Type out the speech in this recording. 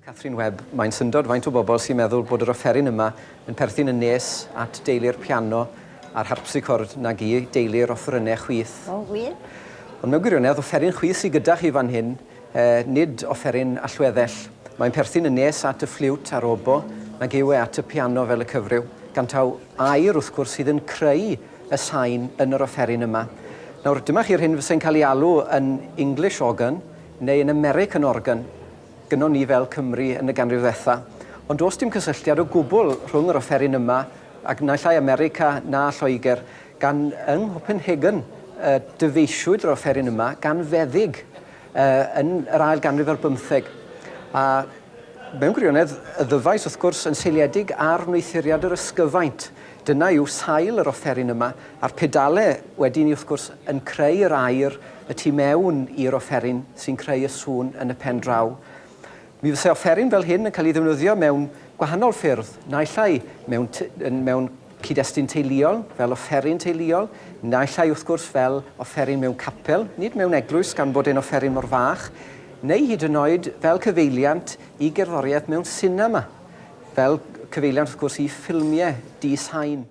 Catherine Webb, Mae'n syndod faint o bobl sy'n meddwl bod yr offeryn yma yn perthyn yn nes at deulu'r piano a'r harpsichord nag i deulu'r offerynnau chwith. O, wir? Ond mewn gwirionedd, offeryn chwith sydd gyda chi fan hyn, eh, nid offeryn allweddell. Mae'n perthyn yn nes at y ffliwt a'r obo nag yw e at y piano fel y cyfryw. Gan taw aer, wrth gwrs, sydd yn creu y sain yn yr offeryn yma. Nawr, dyma chi'r hyn fyse'n cael ei alw yn English organ neu yn American organ. gynnon ni fel Cymry yn y ganrif ddwetha. Ond does dim cysylltiad o gwbl rhwng yr offeryn yma ac naill ai America na Lloegr, gan yng Nghopenhagen y dyfeisiwyd yr offeryn yma gan feddyg yn yr ail ganrif ar bymtheg. A mewn gwirionedd, y ddyfais wrth gwrs yn seiliedig ar wneuthuriad yr ysgyfaint. Dyna yw sail yr offeryn yma, a'r pedale wedyn wrth gwrs yn creu yr aer y tu mewn i'r offeryn sy'n creu y sŵn yn y pen draw. Mi fyse offeryn fel hyn yn cael ei ddefnyddio mewn gwahanol ffyrdd, naill ai mewn, mewn cyd-destun teuluol, fel offeryn teuluol, naill ai wrth gwrs fel offeryn mewn capel, nid mewn eglwys gan bod e'n offeryn mor fach, neu hyd yn oed fel cyfeiliant i gerddoriaeth mewn sinema. Fel cyfeiliant wrth gwrs i ffilmiau di-sain.